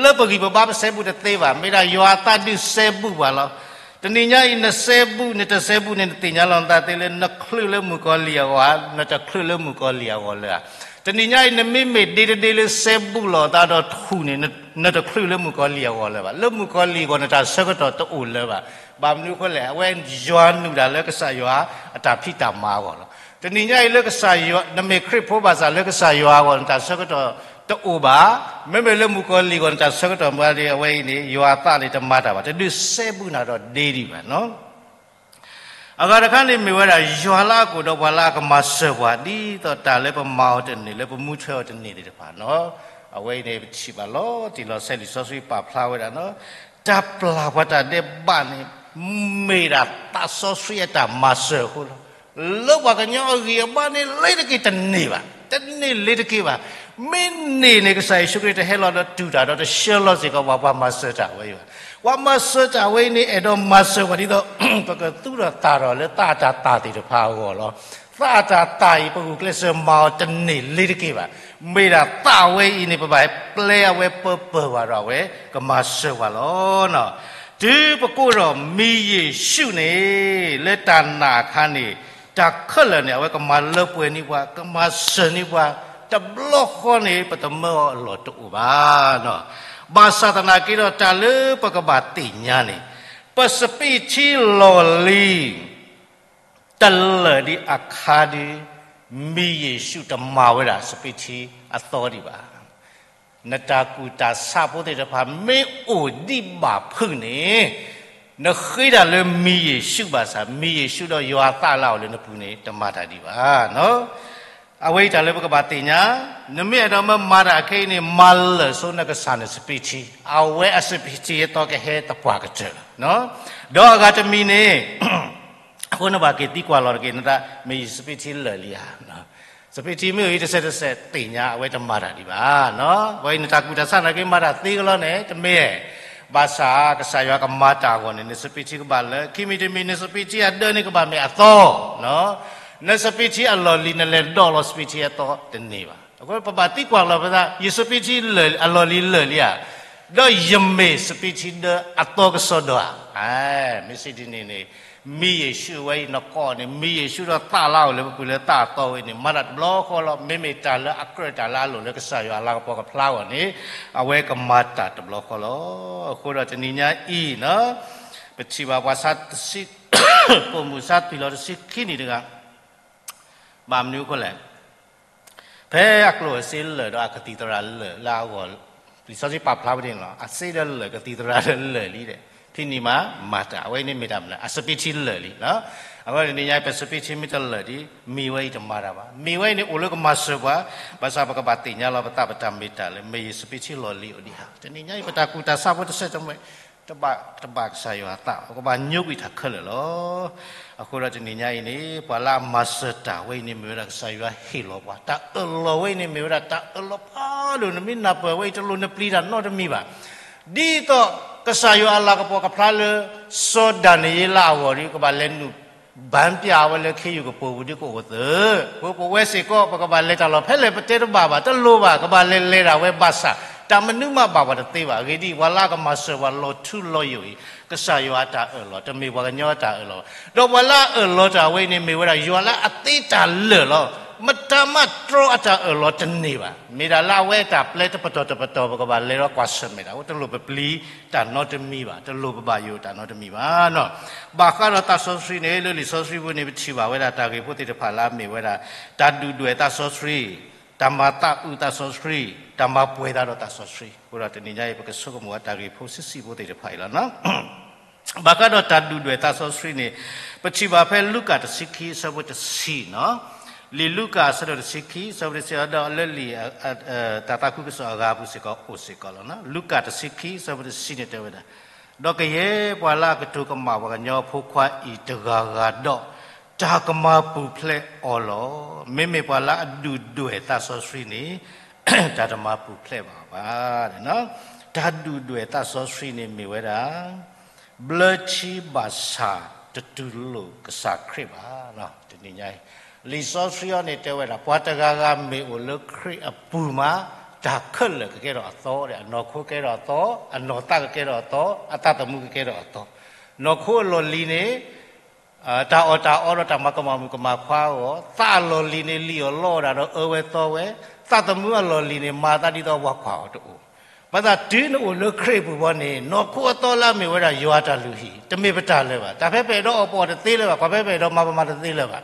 လၢပဂံၢ်ပဘါပစဲဘူးတသ့ဘၣ်, မ့ၢ်ဒၣ်ယွၤအသးဒုးစဲဘူးပှၤလီၤ. တနံၤညါအံၤ နစဲဘူး နတစဲဘူးန့ၣ် နသ့ၣ်ညါလီၤနသးသ့လၢ နချုးလၢမုၣ်ကီၤလံၢ်အဂီၢ်ဧါ, နတချုးလၢမုၣ်ကီၤလံၢ်အဂီၢ်လၢၤဧါ. တနံၤညါအံၤ နမ့မ့ၢ်ဒ့တဒ့လၢစဲဘူးလိာ်သးဒီးထူၣ်န့ၣ် နတချုးလၢမုၣ်ကီၤလံၢ်အဂီၢ်လၢၤဘၣ်. လၢမုၣ်ကီၤလံၢ်အဂီၢ် နတၢ်ဆၢကတီၢ်တအိၣ်လၢၤဘၣ်. ဘၣ်မနုၤအဃိလဲၣ်, အဝဲယွၤနုာ်ဒၣ်လၢကစၢ်ယွၤအတၢ်ဖံးတၢ်မၤအဂီၢ်လီၤ. တနံၤညါအံၤလၢကစၢ်ယွၤ နမ့ၢ်ခရံာ်ဖိဘၣ်ဆၣ်လၢကစၢ်ယွၤအဂီၢ် နတၢ်ဆၢကတီၢ်တအိၣ်ဘၣ်. မ့မ့ၢ်လၢမုၣ်ကီၤလံၢ်အဂီၢ် နတၢ်ဆၢကတီၢ်မၤဒီး အဝဲအံၤန့ၣ် ယွၤအသးန့ၣ်တမၤတၢ်ဘၣ်, တဒုးစဲဘူးနၤဒီးဒ့ဒံးဘၣ်. အဂၤတခါန့ၣ်မ့ၢ်ဝဲဒၣ် ယွၤလၢအကအိၣ်ဒီးပှၤလၢအကမၤစၢၤပှၤ ဒ်သိးတၢ်လၢပမၤအီၤတန့ၢ် လၢပမူထွဲအီၤတန့ၢ်သ့ၣ်တဖၣ်န့ၣ်, အဝဲအံၤန့ၣ် ပထံၣ်ဘၣ်လီၤတံၢ်လီၤဆဲး လံာ်စီဆှံပာ်ဖျါဝဲဒၣ်န့ၣ်, တၢ်ပျၢ်ပှၤတၢ်ဒဲးဘးန့ၣ် မ့ၢ်ဒၣ်သးစီဆှံအတၢ်မၤစၢၤအဃိလီၤ. လၢပှၤကညီအဂံၢ်အဘါန့ၣ် လ့ၤတက့ၤတန့ၢ်ဘၣ်, တန့ၢ်လ့ၤတက့ၤဘၣ်. မ့ၢ်န့ၢ်န့ၣ် ကစၢ်ယ့ၣ်ၡူးခရံာ်တဟဲလီၤဒီးတူၢ်တၢ်ဒီးတဆှၢလီၤစ့ၢ်ကီးပှၤ ပှၤမၤစၢၤတၢ်ဝဲအံၤဘၣ်. ပှၤမၤစၢၤတၢ်ဝဲအံၤန့ၣ် အဲၣ်ဒိးမၤစၢၤပှၤဒ်သိး ပကသူၣ်ထီၣ်သၣ်ထီၣ်လၢသးအတၢ်သၣ်သ့ၣ်တဖၣ်အဂီၢ်လီၤ. သးအတၢ်သၣ်အံၤ ပဂုာ်ကျဲးစၢးမၤအီၤတန့ၢ်လ့ၤတက့ၤဘၣ်. မ့ၢ်ဒၣ်သးဝဲအံၤန့ၣ် ပဘၣ်ပျဲအဝဲပၢပၢၢ်ဘၣ်ဒီးအဝဲ ကမၤစၢၤပှၤလီၤ. တုၤပကိးဒီးမံၤယ့ၣ်ၡူးန့ၣ် လၢတၢ်နာ်အခါန့ၣ် တၢ်ခဲလၢာ်န့ၣ် အဝဲကမၤလၢပှဲၤန့ၢ်ပှၤ, ကမၤစၢၤန့ၢ်ပှၤ, တဘျီဃီန့ၣ် ပတမၢအီၤအလီၢ်တအိၣ်ဘၣ်. ဘၣ်ဆၣ်သနာ်က့ဒီး တၢ်လၢပကဘၣ်သ့ၣ်ညါန့ၣ်, ပစပံးထံလီၢ်လံၤ တလၢာ်ဒံးအခါဒီး မံၤယ့ၣ်ၡူးတမၤဝဲဒၣ်စပံးထံအသီဒံးဘၣ်. နတၢ်ကူၣ်တၢ်ဆးဖိသ့ၣ်တဖၣ် မ့ၢ်အိၣ်ဒံးဘၣ်ဖုးန့ၣ်, နဃ့တၢ်လၢမံၤယ့ၣ်ၡူးဘၣ်ဆၣ်, မံၤယ့ၣ်ၡူးဒီးယွၤအသးလၢအအိၣ်လၢနပူၤန့ၣ် တမၤတၢ်ဒံးဘၣ်. အဝဲအံၤတၢ်လၢပကဘၣ်သ့ၣ်ညါ, နမ့ၢ်အဲၣ်ဒိးမၢမၤတၢ်ခဲအံၤန့ၣ် မၤလၢာ်ဆိနကစၢ်နစပံးထံ, အဝဲအစပံးထံအသီကဟဲသပှၢ်ကတၢၢ်လီၤ. ဒီးအဂၤတမံၤန့ၣ် အဃိနဘၣ်က့ၤသံကွၢ်လီၤတက့ၢ် နတၢ်မ့ၢ်ယစပံးထံလၢာ်လံဧါ. စပံးထံမ့ၢ်အိၣ်အံၤတဆဲးတဆဲးသ့ၣ်ညါ အဝဲတမၤတၢ်ဒံးဘၣ်. အဝဲအံၤနတၢ်ကူၣ်တၢ်ဆးနာ်က့မၤတၢ်သ့ကလီၤန့ၣ် တမ့ၢ်, ဘၣ်ဆၣ်ကစၢ်ယွၤကမၤတၢ်အဂီၢ်န့ၣ် နစပံးထံကဘၣ်လၢာ်, ခံမံၤတမံၤ နစပံးထံအဒၢန့ၣ်ကဘၣ်မ့ၢ်အသီ, နစပံးထံအလီၢ်လံၤ နလဲၤဒိးလီၤစပံးထံအသီတန့ၢ်ဘၣ်. အဃိပဘၣ်သံကွၢ်လီၤပသး ယစပံးထံလၢာ် အလီၢ်လံၤလၢာ်လံဧါ, ဒီးယမ့ၢ်စပံးထံဒၢအသီကစီဒီဧါ. မ့ၢ်စံးဒ်န့ၣ်န့ၣ် မံၤယ့ၣ်ၡူးအဝဲအံၤနကိးန့ၣ် မံၤယ့ၣ်ၡူးဒီးသးလၢအအိၣ်လၢပပူၤလၢသးအသီဝဲန့ၣ် မၤတၢ်တဘျီဃီလီၤ. မ့မ့ၢ်တၢ်လၢအကြၢးတၢ်လၢအလိၣ်လၢကစၢ်ယွၤအလၤကပီၤကဖျါအဂီၢ်န့ၣ် အဝဲကမၤတၢ်တဘျီဃီလီၤ. အဃိဒီးတနံၤညါအံၤန့ၣ် ပထံၣ်ဘၣ်ပှၤဆါတဆံ ပိာ်မုၣ်ဆါသွံၣ်လီၤတဆံခံနံၣ်တဂၤ ဘၣ်မနုၤအဃိလဲၣ်. ဖဲအကျိၣ်အစ့လၢာ်ဒီးအကသံၣ်သရၣ်လၢာ်လၢအဂီၢ်, လံာ်စီဆှံပာ်ဖျါဝဲဒ်န့ၣ်လီၤ. အစ့ဒီးလၢာ် ကသံၣ်သရၣ်ဒီးလၢာ်လံဒီး ဖဲန့ၣ်မး မၤတၢ် အဝဲန့ၣ်မ့ၢ်တၢ်မနုၤလဲၣ်, အစပံးထံလၢာ်လံ. အဝဲန့ၣ်တနံၤညါ ပစပံးထံမ့ၢ်တလၢာ်ဒီး မံၤဝဲအံၤတမၤတၢ်ဘၣ်. မံၤဝဲအံၤန့ၣ်အိၣ်လၢကမၤစၢၤပှၤ, ဘၣ်ဆၣ်ပကဘၣ်သ့ၣ်ညါလီၤပသး ပတၢ်မ့ၢ်တၢ်လၢ မ့ၢ်ယစပံးထံလီၢ်လံၤအိၣ်ဒံးဧါ. တနံၤညါအံၤ ပတၢ်ကူၣ်တၢ်ဆးဖိတဆဲးတမှဲ တဘၣ် တဘၣ်ကစၢ်ယွၤအသး ပကဘၣ်ညိကွံာ်တၢ်ခဲလၢာ်လီၤ. အဃိဒီးတနံၤညါအံၤန့ၣ် ပှၤလၢအမၤစၢၤတၢ်ဝဲအံၤန့ၣ် မ့ၢ်ဝဲဒၣ်ကစၢ်ယွၤဟ့ၣ်လီၤပှၤ, တၢ်အၢၣ်လီၤဝဲအံၤန့ၣ် မ့ၢ်ဝဲဒၣ်တၢ်အၢၣ်လီၤဖးဒိၣ်, နမ့ၢ်နၢ်ပၢၢ်ဝဲအံၤ တလိၣ်နပျံၤတၢ်နီတမံၤဘၣ်. ဒ်သိးကစၢ်ယွၤအလၤကပီၤကဖျါလၢ စီၤဒၤနံးယ့လးအဂီၢ်ဒီး ကဘၣ်လဲၤနုာ် ဘၣ်ပျၢ်ဝဲလၢခ့ယုၢ်ကပိာ်ပူၤဒ်ကအိၣ်သ့, ပဝဲစ့ၢ်ကီး ပကဘၣ်လဲၤတၢ်လီၢ်ဖဲလဲၣ်ပတဲတဘၣ်ဘၣ်, တလိၣ်ဘၣ်, ကဘၣ်လဲၤလဲၤဒၣ်ဝဲဘၣ်ဆၣ် တၢ်မနုၤမးဘၣ်ပှၤတသ့ဘၣ်. အဂ့ၢ်ဒ်အံၤ, ပှၤလၢအကမၤစၢၤပှၤလီၤထူလီၤယိာ်အံၤ, ကစၢ်ယွၤအတၢ်အၢၣ်လီၤ, တမ့ၢ်ပှၤကညီအတၢ်အၢၣ်လီၤဘၣ်. ဒီးပှၤလၢအအၢၣ်လီၤတၢ်ဝဲအံၤန့ၣ် မ့ၢ်ဝဲဒၣ် ယွၤလၢအသ့တၢ်လၢာ်လီၤ. မတၤမးတြီအတၢ်အၢၣ်လီၤတန့ၢ်ဘၣ်. မ့ၢ်ဒၣ်လၢအဝဲအတၢ်ပျဲတပတီၢ်တပတီၢ် ပကဘၣ်လဲၤဒီးကွၢ်ဆၢၣ်မဲာ်တၢ်, အဃိတလိၣ်ပပျံၤတၢ်နီတမံၤဘၣ်, တလိၣ်ပဘၣ်ယိၣ်တၢ်နီတမံၤဘၣ်နီၤ. ဘၣ်ဃးဒီးသးစီဆှံန့ၣ် လၢလံာ်စီဆှံပူၤန့ၣ် ပထံၣ်ဘၣ်ဝဲဒၣ်တၢ်ဂ့ၢ်ဖိသ့ၣ်တဖၣ်လၢအမ့ၢ်ဝဲဒၣ် တၢ်ဒုၣ်ဒွဲၣ်သးစီဆှံ, တၢ်မၤသးအုးသးစီဆှံ, တၢ်မၤပှဲၤသးဒီးသးစီဆှံ. အဃိဒီးတနံၤညါအံၤ ပကဆိကမိၣ်အတၢ်ဂ့ၢ်ဖိဆံးဆံးဖိသ့ၣ်တဖၣ်အံၤလီၤနီၤ. ဘၣ်ဃးဒီးတၢ်ဒုၣ်ဒွဲၣ်သးစီဆှံန့ၣ် ပထံၣ်ဘၣ်ဖဲလူၤကၣ်တဆံခံအဆၢဖိတဆံနီၤ. လံာ်လူၤကၣ်အဆၢဒိၣ်တဆံခံအဆၢဖိတဆံ ဒီးလၢလံာ် တၢ်သးခုကစီၣ်အဂၤအပူၤစ့ၢ်ကီးအိၣ်စ့ၢ်ကီးလီၤ. လူၤကၣ်တဆံခံအဆၢဖိတဆံန့ၣ်တဲဝဲဒၣ်, ဒီးကယဲၢ်ပှၤလၢအကတိၤကမၣ်ပှၤကညီအဖိခွါအံၤတဂၤဂၤဒီး တၢ်ကမၤပူၤဖျဲးအီၤလီၤ. မ့မ့ၢ်ပှၤလၢအဒုၣ်ဒွဲၣ်သးစီဆှံန့ၣ် တၢ်တမၤပူၤဖျဲးဘၣ်ဘၣ်. တၢ်ဒုၣ်ဒွဲၣ်သးစီဆှံန့ၣ်မ့ၢ်ဝဲဒၣ် ဘျၢထံဘၣ်ဆၣ်တတူၢ်လိာ်ကစၢ်ခရံာ်ဘၣ်. တနံၤညါအံၤ လံာ်စီဆှံအံၤန့ၣ်တဲဝဲဒၣ် ပှၤတဂၤဂၤမ့ၢ်အိၣ်လၢခရံာ်အပူၤမး တၢ်ခဲလၢာ်ကကဲထီၣ်အသီ, အနီၢ်ခိကဲထီၣ်အသီ, အနီၢ်သးကကဲထီၣ်အသီ, အသးသမူကကဲထီၣ်အသီ. နီၢ်ခိအလီၢ်လံၤန့ၣ် တၢ်အီၣ်တၢ်အီဒီးတၢ်မၤကမၣ်မုၣ်ကမၣ်ခွါအဂီၢ်, သးအလီၢ်လံၤန့ၣ် လံၣ်အီၣ်လီအီၣ်ဒၣ်ဒီးအၢဝဲသီဝဲ, သးသမူအလီၢ်လံၤန့ၣ် မၤသးဒ်သိးဝၤကွၢ်အီၤတအိၣ်. ဘၣ်ဆၣ်တုၤနအိၣ်လၢခရံာ်အပူၤဘီန့ၣ် နီၢ်ခိအသီလၢအမ့ၢ်ဝဲဒၣ်ယွၤအတၢ်လုၢ်ဟံၣ် တမ့ၢ်ပတၢ်လၢၤဘၣ်. တၢ်ဖဲပအဲၣ်ဒိးအီၣ်ပအီတသ့လၢၤဘၣ်, ကွၢ်ဖဲပအဲၣ်ဒိးမၤပမၤတသ့လၢၤဘၣ်.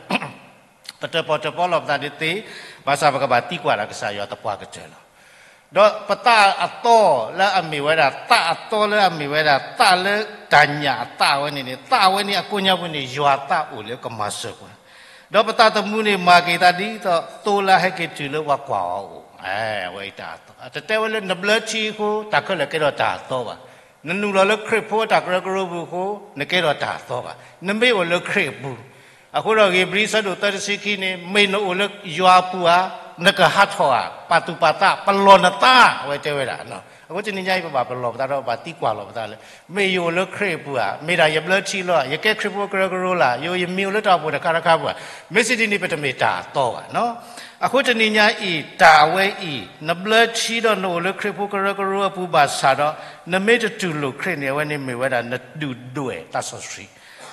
ပတၢၣ်ပီၣ်တၢၣ်ပီလီၤပသးဒ်သ့, ဘၣ်ဆၣ်ပကဘၣ်သံကွၢ်ဒၣ်ကစၢ်ယွၤသပှၢ်ကတၢၢ်လီၤ. ဒီးပသးအသီလၢအမ့ၢ်ဝဲဒၣ် သးအသီလၢအမ့ၢ်ဝဲဒၣ် သးလၢတၢ်ညၣ်အသးဝဲန့ၣ်န့ၣ် သးဝဲန့ၣ်အကိးညါပူၤန့ၣ် ယွၤသးအိၣ်လၢကမၤစၢၤပှၤ, ဒီးပသးသမူန့ၣ် မၤက့ၤသးဒ်သိးသိလၢဟဲက့ၤတုၤလၢပှၤကွၢ်အီၤအိၣ်, အဝဲအံၤတၢ်အသီ. တတဲဝဲလၢနဘျၢထံအဃိ တၢ်ခဲလၢာ်ကဲထီၣ်တၢ်အသီဘၣ်. နနုာ်လီၤလၢခရံာ်ဖိအတၢ်ကရၢကရိပူၤအဃိ နကဲထီၣ်တၢ်အသီဘၣ်. နမ့ၢ်အိၣ်လၢခရံာ်အပူၤ အဃိဒီးဧ့ၤဘြံၤအဆၢဒိၣ်သၢတဆံခံန့ၣ် မ့ၢ်နအိၣ်လၢယွၤအပူၤဧါ, နကဟးထီၣ်ဧါ, ပာ်သူၣ်ပာ်သး ပလီၢ်နသး, အဝဲတဲဝဲဒၣ်. အဃိတနံၤညါအံၤ ပဘၣ်ပလီၢ်ပသးဒီးပဘၣ်သံကွၢ်လီၤပသးလၢ မ့ၢ်ယအိၣ်လၢခရံာ်အပူၤဧါ, မ့ၢ်ဒၣ်ယဘျၢထံလီၤဧါ, ယကဲခရံာ်ဖိကရၢကရိလၢ်, ယအိၣ်ယမံၤအိၣ်လၢတၢ်အိၣ်ဖှိၣ်တခါတခါပူၤဧါ, မ့ၢ်စံးဒ်န့ၣ် ပတမ့ၢ်တၢ်အသီဘၣ်နီၤ. အဃိတနံၤညါအံၤ တၢ်အဝဲအံၤ နဘျၢထံဒီးနအိၣ်လၢခရံာ်ဖိကရၢကရိအပူၤဘၣ်ဆၣ်ဒီး နမ့ၢ်တတူၢ်လိာ်ခရံာ်န့ၣ် အဝဲန့ၣ်မ့ၢ်ဝဲဒၣ်နဒုၣ်ဒွဲၣ်သးစီဆှံ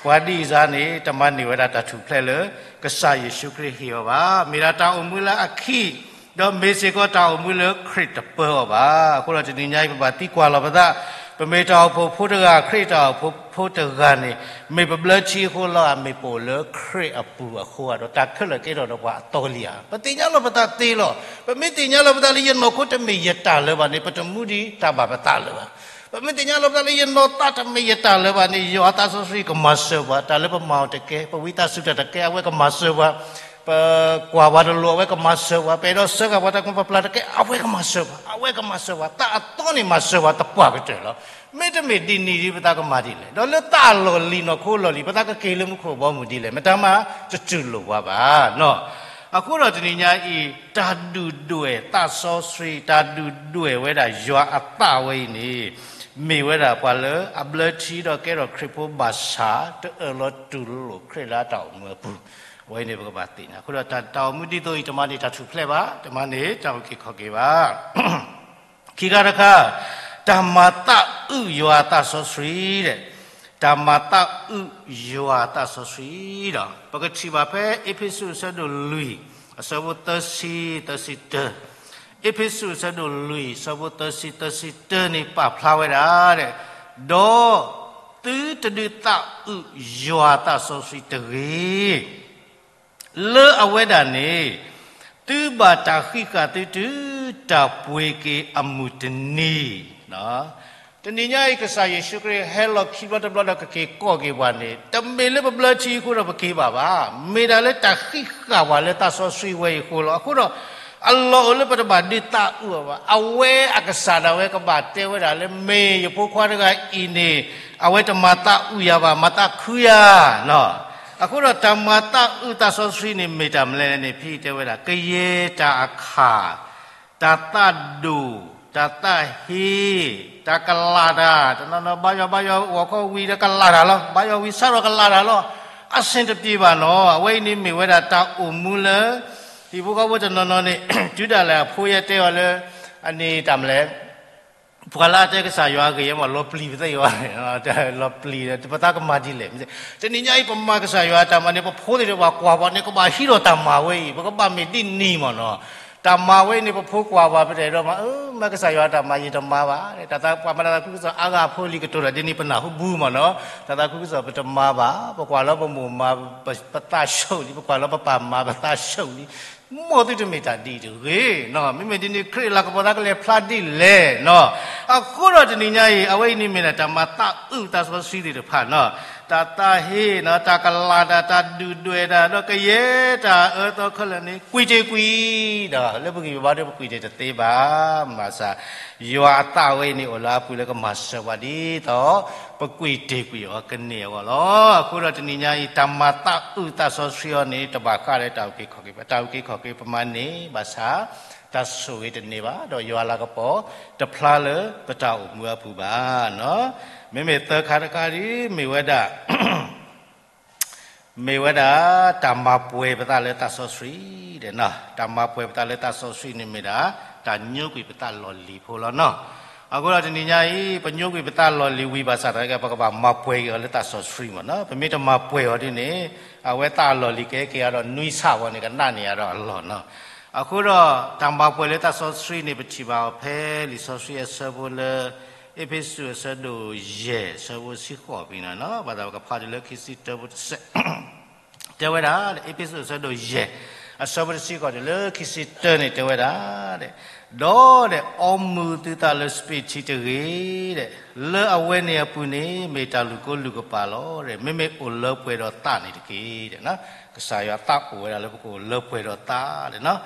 ပှၤဒ်အံၤစါန့ၣ် တမၤန့ၢ်ဝဲဒၣ်တၢ်ထူၣ်ဖျဲးလၢ ကစၢ်ယ့ၣ်ၡူးခရံာ်ဟ့ၣ်အီၤဘၣ်. မ့ၢ်ဒၣ်တၢ်အိၣ်မူလၢအခံ, ဒီးမ့ၢ်စ့ၢ်ကီးတၢ်အိၣ်မူလၢခရံာ်တပၢအီၤဘၣ်. အဃိဒီးတနံၤညါအံၤ ပဘၣ်သံကွၢ်လီၤပသး, ပမ့ၢ်တၢ်အိၣ်ဖှိၣ်ဖိတဂၤ, ခရံာ်တၢ်အိၣ်ဖှိၣ်ဖိတဂၤန့ၣ် မ့ၢ်ပဘျၢထံအဃိလီၤဧါ, မ့ၢ်ပအိၣ်လၢခရံာ်အပူၤအဃိဧါ, ဒီးတၢ်ခဲလၢာ်ကဲထီၣ်ဒီးပှၤအသီလံဧါ. ပသ့ၣ်ညါလီၤပသးသ့လီၤ. ပမ့ၢ်သ့ၣ်ညါလီၤပသးလၢယနီၢ်ခိတမ့ၢ်ယတၢ်လၢၤဘၣ်န့ၣ် ပတမူဒံးတၢ်ဘၣ်ပသးလၢၤဘၣ်. ပမ့ၢ်သ့ၣ်ညါလီၤပသးလၢယနီၢ်သးတမ့ၢ်ယတၢ်လၢၤဘၣ်န့ၣ် ယွၤသးစီဆှံကမၤစၢၤပှၤ, တၢ်လၢပမၤအီၤတကဲ, ပဝံသးစူၤတၢ်တကဲ အဝဲကမၤစၢၤပှၤ, ပကွၢ်ပှၤတလိၤ အဝဲကမၤစၢၤပှၤ, ပအဲၣ်ဒိးစၢဃာ်ပှၤတၢ်ကမၣ်ပျၢ်တကဲ အဝဲကမၤစၢၤပှၤ, အဝဲကမၤစၢၤပှၤ, သးအသီန့ၣ်မၤစၢၤပှၤသပှၢ်ကတၢၢ်လီၤ. မ့တမ့ၢ်ဒ်န့ၣ်ဒီး ပသးကမၤဒ်လဲၣ်. ဒီးလၢသးအလီၢ်လံၤနီၢ်ခိလီၢ်လံၤ ပသးကက့ၤလၢမူခိၣ်ဘီမုၢ်ဒ်လဲၣ်. မတၤမးတတူၢ်လိာ်ပှၤဘၣ်နီၤ. အဃိဒီးတနံၤညါအံၤ တၢ်ဒုၣ်ဒွဲၣ်သးစီဆှံ, တၢ်ဒုၣ်ဒွဲၣ်ဝဲဒၣ်ယွၤအသးဝဲအံၤန့ၣ် မ့ၢ်ဝဲဒၣ်ပှၤလၢအဘျၢထံဒီးကဲထီၣ်ခရံာ်ဖိဘၣ်ဆၣ် တအၢၣ်လီၤတူၢ်လိာ်ခရံာ်လၢအတၢ်အိၣ်မူအပူၤ, အဝဲအံၤန့ၣ်ပကဘၣ်သ့ၣ်ညါ. အဃိဒီးတၢ်အိၣ်မူဒ်သိးအံၤ တမၤန့ၢ်တၢ်ထူၣ်ဖျဲးဘၣ်, တမၤန့ၢ်တၢ်အုၣ်က့ၤခီၣ်က့ၤဘၣ်. ခံခါတခါ, တၢ်မၤသးအုးယွၤအသးစီဆှံဒီး, တၢ်မၤသးအုးယွၤအသးစီဆှံဒီး ပကထံၣ်ဘၣ်ဖဲအ့းဖ့းစူးအဆၢဒိၣ်လွံၢ် အဆၢဖိသၢဆံ သၢဆံတၢ, အ့းဖ့းစူးအဆၢဒိၣ်လွံၢ် အဆၢဖိသၢဆံ သၢဆံတၢန့ၣ် ပာ်ဖျါဝဲဒၣ်ဒီး, ဒီးသုတဒုးသးအုးယွၤအသးစီဆှံတဂ့ၤ လၢအဝဲဒၣ်န့ၣ် သုဘၣ်တၢ်ဃံးဃာ်သုတုၤတၢ်ပှ့ၤက့ၤအမုၢ်တနံၤ. တနံၤညါအံၤ ကစၢ်ယ့ၣ်ၡူးခရံာ်ဟဲလီၤခံဘျီတဘျီဒီးကက့ၤကိးက့ၤပှၤန့ၣ် တမ့ၢ်လၢပဘျၢထံအဃိဒီးပက့ၤဘၣ်ဘၣ်. မ့ၢ်ဒၣ်လၢတၢ်ဃံးဃာ်ပှၤလၢသးစီဆှံဝဲအံၤအဃိလီၤ. အဃိဒီး အလီၢ်အိၣ်လၢပတဘၣ်ဒုးသးအုးအီၤဘၣ်. အဝဲအကစၢ်ဒၣ်ဝဲကဘၣ်တဲဝဲဒၣ်လၢ မ့ၢ်ယဖိခွါတဂၤအံၤန့ၣ် အဝဲတမၤသးအုးယၤဘၣ်, မၤသးခုယၤ. အဃိဒီးတၢ်မၤသးအုးသးစီဆှံန့ၣ် မ့ၢ်တၢ်မနုၤလဲၣ်န့ၣ် ဖဲအံၤတဲဝဲဒၣ် ကယဲၢ်တၢ်အခၣ်, တၢ်သးဒိၣ်, တၢ်သးဟ့, တၢ်ကလးတၢ်, တနီၤနီၤဘါယွၤဘါယွၤဂီၤခီဝံၤဒီး ကလးတၢ်လီၤ. ဘါယွၤဝံၤစးထီၣ်ကလးတၢ်လီၤ. အဆင်တပြေဘၣ်နီၤ. အဝဲအံၤန့ၣ်မ့ၢ်ဝဲဒၣ်တၢ်အိၣ်မူလၢ ဟံၣ်ဖိဃီဖိတနီၤနီၤန့ၣ် တုၤဒၣ်လဲာ်အဖိယဲတဲအီၤလၢ အန့ၣ်တၢ်မနုၤလဲၣ် ပှၤလၢအတဲကစၢ်ယွၤအဂ့ၢ်မး လီၤပျံၤပသ့ၣ်အီၤ, လီၤပျံၤဒီး ပသးကမၤဒ်လဲၣ်. တနံၤညါအံၤ ပမၤကစၢ်ယွၤအတၢ်မၤန့ၣ် ပဖိသ့ၣ်တဖၣ်ကွၢ်ပှၤန့ၣ် ကဘၣ်ဟံးဒီးတၢ်မၤဝဲအံၤ, ပကဘၣ်မ့ၢ်ဒ်န့ၣ်မးနီၤ. တၢ်မၤဝဲအံၤန့ၣ် ပဖိကွၢ်ပှၤ ပတအဲၣ်ဒိးမၤ, အၢ မၤကစၢ်ယွၤအတၢ်မၤ ယတမၤဘၣ်. တၢ်သးပှၤမၤတၢ်သးခုကစီၣ်အါဂၤအဖိလံၤကတိၤတၢ်ဒ်န့ၣ် ပနၢ်ဟူဘူမးနီၤ. တၢ်သးခုကစီၣ် ပတမၤဘၣ်, ပကွၢ်လၢပမိၢ်မၤ ပသးဆူၣ်လံ, ပကွၢ်လၢပပၢ်မၤ ပသးဆူၣ်လံ. မ်သုတမ့ၢ်တၢ်ဒ်အံၤတဂ့ၤနီၤ. မ့မ့ၢ်ဒ်န့ၣ် ခရံာ်အလၤကပီၤသးကလဲၤဖျါဒ်လဲၣ်နီၤ. အဃိဒီးတနံၤညါအံၤ အဝဲအံၤန့ၣ်မ့ၢ်ဒၣ်တၢ်မၤသးအုးသးစီဆှံသ့ၣ်တဖၣ်နီၤ. တၢ်သးဟ့နီၤ, တၢ်ကလၤတၢ်, တၢ်ဒုၣ်ဒွဲၣ်တၢ်, ဒီးကယဲၢ်တၢ်အၢသီခဲလၢာ်န့ၣ် ကွံာ်တ့ၢ်ကွံာ်ဒီး လၢပဂံၢ်ပဘါဒီး ပကွံာ်တ့ၢ်တသ့ဘၣ်. မၤစၢ် ယွၤအသးဝဲအံၤန့ၣ် အိၣ်လၢအပူၤလၢကမၤစၢၤပှၤဒ်သိး ပကွံာ်တ့ၢ်ကွံာ်အီၤကန့ၢ်အဂီၢ်လီၤ. အဃိဒီးတနံၤညါအံၤ တၢ်မၤသးအုးသးစီဆှံအီၤန့ၣ် တဘၣ်ဃးလၢတၢ်အုၣ်က့ၤခီၣ်က့ၤဘၣ်, တၢ်အုၣ်က့ၤခီၣ်က့ၤပမၤန့ၢ်ဘၣ်ဆၣ် တၢ်ဆိၣ်ဂ့ၤတန့ၢ်ဘၣ်, ဒီးယွၤအလၤကပီၤတဖျါလၢပတၢ်အိၣ်မူအပူၤဘၣ်နီၤ. မ့မ့ၢ်သၢခါတခါဒ် မ့ၢ်ဝဲဒၣ် မ့ၢ်ဝဲဒၣ် တၢ်မၤပှဲၤပသးလၢသးစီဆှံဒီးနီၤ, တၢ်မၤပှဲၤပသးလၢသးစီဆှံန့ၣ်မ့ၢ်ဒၣ် တၢ်ညိကွံာ်ပသးလီၢ်လံၤဖိလီၤနီၤ. အဃိဒီးတနံၤညါအံၤ ပညိကွံာ်ပသးလီၢ်လံၤဝံၤဘၣ်ဆၣ်သနာ်က့ ပကဘၣ်မၤပှဲၤက့ၤအီၤလၢသးစီဆှံမ့ၢ်နီၤ. ပမ့ၢ်တမၤပှဲၤအီၤဒ်န့ၣ် အဝဲသးအလီၢ်လံၤကဟဲက့ၤအါဒီးနွံဆၣ်ဝဲန့ၣ် ကနးန့ၢ်အါဒီးအလီၢ်နီၤ. အဃိဒီးတၢ်မၤပှဲၤလၢသးစီဆှံန့ၣ် ပထံၣ်ဘၣ်အီၤဖဲလံာ်စီဆှံအဆၢဖိလၢ အ့းဖ့းစူးအဆၢဒိၣ်ယဲၢ် အဆၢဖိတဆံဃိးပူၤန့ၣ်နီၤ. ဘၣ်သးပကဖးတုၤလၢခံဆံတၢဖိတစဲး တဲဝဲဒၣ် အ့းဖ့းစူးအဆၢဒိၣ်ယဲၢ် အဆၢဖိတဆံဃိးတုၤလၢခံဆံတၢန့ၣ် တဲဝဲဒၣ် ဒီးအီမူၤသုသးလၢစပံးထံတဂ့ၤ, လၢအဝဲန့ၣ်အပူၤန့ၣ် မ့ၢ်တၢ်လူၢ်ကိလုၢ်ကပာ်လီၤ. မ့မ့ၢ်အိၣ်လၢပှဲၤဒီးသးန့ၣ်တက့ၢ်. ကစၢ်ယွၤသးအိၣ်ဝဲဒၣ်လၢပကအိၣ်လၢပှဲၤဒီးသး,